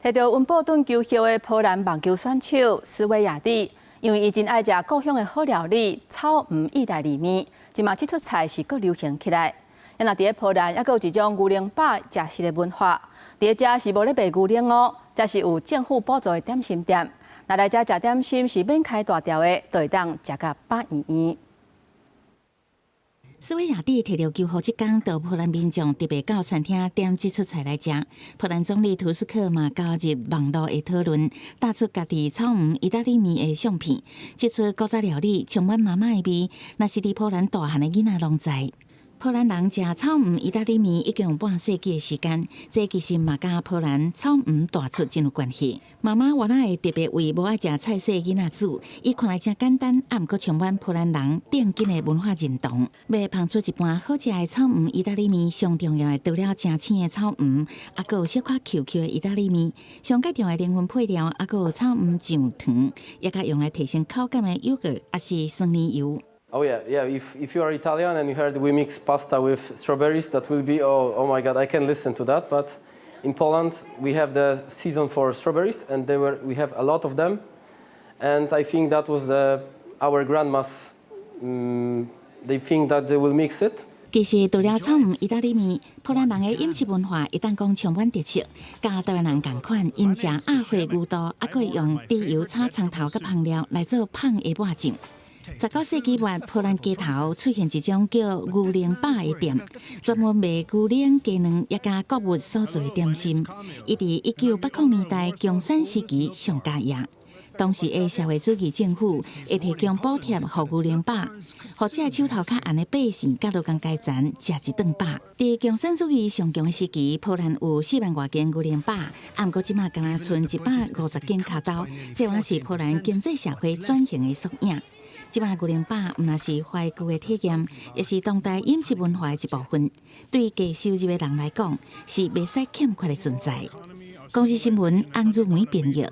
提著溫布頓球後的波蘭網球選手斯維亞蒂，因為伊真愛食故鄉的好料理草莓意大利麵，這馬這出菜是閣流行起來。啊，若佇咧波蘭，猶閣有一種牛奶飽食食的文化，佇咧遮是無咧賣牛奶哦，這是有政府補助的點心店。若來遮食點心是免開大條的，就會當食甲飽圓圓。斯維亞蒂提著球予這工，就波蘭民眾特別到餐廳點這出菜來食。波蘭總理圖斯克嘛加入網路的討論，貼出家己草莓意大利麵的相片。這出古早料理充滿媽媽的味，若是佇波蘭大漢的囡仔攏知。波蘭人食草莓意大利麵已經有半世紀的時間，這其實嘛佮波蘭草莓大出真有關係。媽媽原來會特別為無愛食菜色的囡仔煮，伊看來誠簡單，啊，毋過充滿波蘭人頂緊的文化認同。欲烹出一盤好食的草莓意大利麵，上重要的除了誠青的草莓，猶閣有小可 Q Q 的意大利麵，上蓋重要的靈魂配料，猶閣有草莓醬糖，也佮用來提升口感的優格，抑是酸奶油。 Oh yeah. If you are Italian and you heard we mix pasta with strawberries, that will be oh my God, I can listen to that. But in Poland we have the season for strawberries, and we have a lot of them, and I think that was our grandmas. They think that they will mix it. 其實除了草莓意大利麵，波蘭人的飲食文化會當講充滿特色，佮台灣人仝款，𪜶食鴨血牛肚，猶閣會用豬油炒蔥頭佮香料來做麭的抹醬。19世紀末，波蘭街頭出現一種叫牛奶飽的店，專門賣牛奶、雞卵抑佮穀物所做的點心。伊佇1980年代共產時期上加業。當時的社會主義政府會提供補貼予牛奶飽，予這手頭較絚的百姓佮勞工階層食一頓飽。佇共產主義上強的時期，波蘭有4萬外間牛奶飽，啊，毋過這馬干焦賰150間跤頭，這原是波蘭經濟社會轉型的縮影。這馬牛奶飽毋但是懷舊的體驗，也是當代飲食文化的一部分。對低收入的人來講，是袂使欠缺的存在。公視新聞，安如梅編譯。